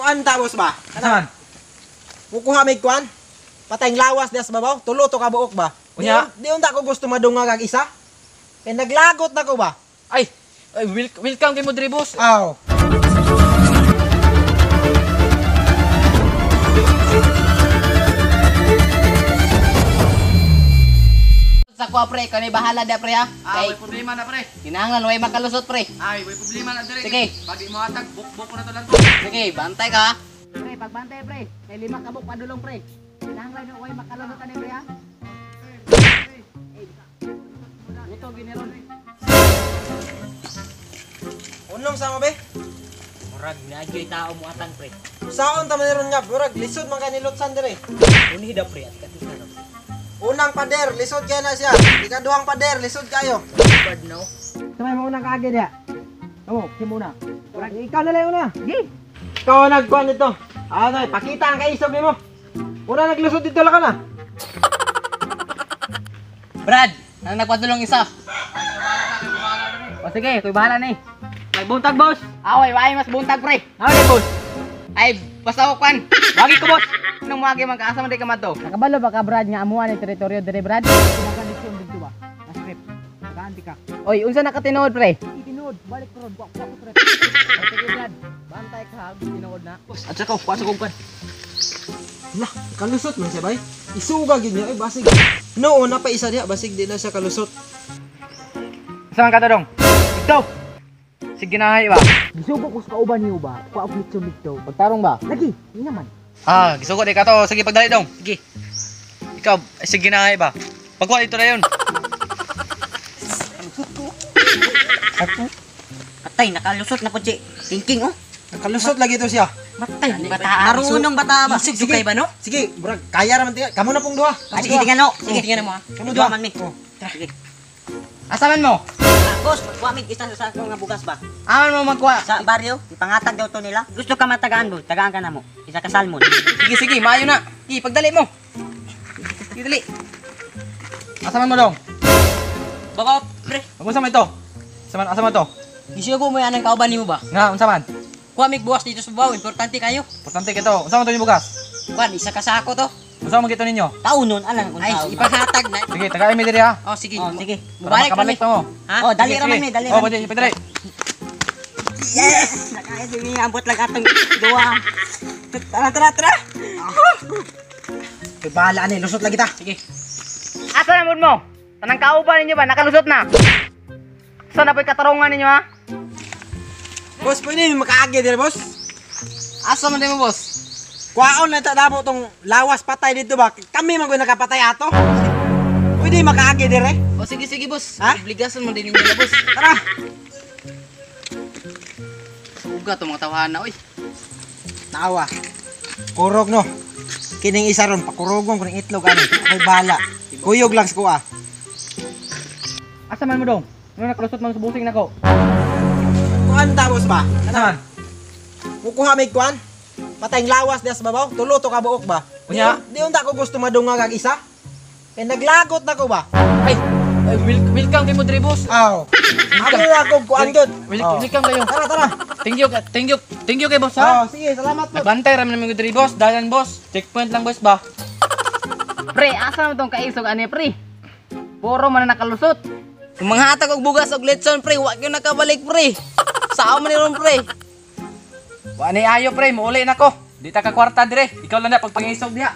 Kuan ta boss ba? Saan? Kukuha may kuan. Patayng lawas diya sa babaw, tulo to ka buok ba? Unya? Di unta ko gusto madungag ang isa. Kay naglagot na ko ba? Ay, ay welcome kay mo diri boss. Aw. Sa kuha pre, kani bahala da pre ha. Ah, Kay way problema na pre. kinahanglan way makalusot pre. Ay, way problema na dire. Sige. Pag di mo hatag, bukbuk ko na to lang to. Sige, bantay ka ha. Pre, pagbantay pre. Kay lima ka buok padulong pre. Kinahanglan way makalusot ani pre ha. Ito gineron. Unong sa mo be? Murag naadyoy tao mo atang pre. Saon ta man ron nga, murag lisod man kay nilutsan dire. Unhi da pre at katika no. Unang pader, lisod kay na siya. Ikaduhang pader, lisod kayo. Bird no. Sabay mo unang kaagi diha. Kamo, si muna. Murag ikaw na lang una. Sige. Ikaw ang nagkuan dito. Ano, pakita ang kaisog nimo. Una naglusot dito lang ka na. Brad, nang nagpadulong isa. O sige, kuy bahala ni. May buntag boss. Away, way mas buntag pre. Ay, boss. Ay, basta ko kwan. Wagi ko boss. Nung wagi man kaasa man di ka madto. Nakabalo ba ka Brad nga amuan ni teritoryo dire Brad? Nagkalisyon dito ba? Na script. Nagaanti ka. Oy, unsa nakatinuod pre? Itinuod, balik ron, wa ko trip. O, sige Brad, bantay ka ha, tinuod na. Boss, at saka ko kwan. Lah, kalusot man siya bay. Isuga gyud niya ay basig. No, una pa isa diha basig di na siya kalusot. Saan ka to dong? Dito. Sige na hay ba. Gisugo ko sa kauban niyo ba? Wa og litso dito. Pagtarong ba? Lagi, di naman. Ah, gisugo di ka to. Sige pagdali dong. Sige. Ikaw, ay, sige na hay ba. Pagkuha dito na yun. Patay, nakalusot na po si Kingking, oh. Nakalusot lagi to siya. Matay, bata. Marunong bata ba? Sige, kay ba no? Sige, murag kaya ra man tinga. Kamo na pong duha. Ah, sige, tingnan no. Sige, tingnan mo ha. Kamo duha. Duha man mi. Oh. Sige. Asa man mo? Ah, boss, kuha mi isa sa ko nga bugas ba? Aman mo magkuha. Sa baryo, ipangatag daw to nila. Gusto ka matagaan mo, tagaan ka na mo. Isa ka salmon. Sige, sige, maayo na. Sige, pagdali mo. Sige, dali. Asa man mo dong? Baka, pre, Unsa man ito? Asa man, asa man to? gisugo mo yan ang kauban nimo ba? Nga, unsa man? Kuha mig buwas dito sa babaw, importante kayo. Importante kito. Unsa man to yung bugas? Kuan, isa ka sako to. Unsa man gito ninyo? Taunon, alang kung Ay, tao. ipangatag na. Sige, tagay mi diri ha. Oh, sige. Oh, sige. Para Mubalik kami. makabalik ta mo. Ha? Oh, dali Sige, ra man sige. mi, dali Oh, ra. pwede, pwede. dali. Yes! Nakaya si mi, ambot lang atong duha. Tara, tara, tara. Kay bahala ani, lusot lagi ta. Sige. Asa na mood mo? Tanang kauban ninyo ba? Nakalusot na. Saan na po'y katarungan ninyo ha? Boss, pwede mi makaagi dire, boss. Asa man din mo, boss? Kuwaon lang ta damo tong lawas patay dito ba? Kami man gyud nakapatay ato. Pwede makaagi dire. O sige, sige, boss. Ha? Obligasyon mo din ninyo na, boss. Tara. Suga to mga tawahan na, oy. Naawa. Kurog no. Kining isa ron pakurogon kuning itlog ani. Ako'y bahala. Kuyog lang sa kuha. Asa man mo dong? Ano nakalusot man sa busing nako? Kuan ta boss ba? Asa man? Kukuha may kuan. Patayng lawas diya sa babaw, tulo to ka buok ba? Unya? Di unta ko gusto madungag ang isa. Kay naglagot na ko ba? Ay, ay welcome kay mo diri boss. Aw. Ako na ako kuan gyud. Oh. Welcome kayo. Tara tara. Thank you, thank you, thank you kay boss ha. Oh, sige, salamat po. Nagbantay ra man namin diri boss, dalan boss. Checkpoint lang boss ba. Pre, asa naman tong kaisog ani, pre? Puro man na nakalusot. Kung manghatag og bugas og litson, pre, wa gyud nakabalik, pre. Sao man ni ron, pre? Wa ni ayo pre, muuli na ko. Di ta ka kwarta dire. Ikaw lang na pagpangisog diha.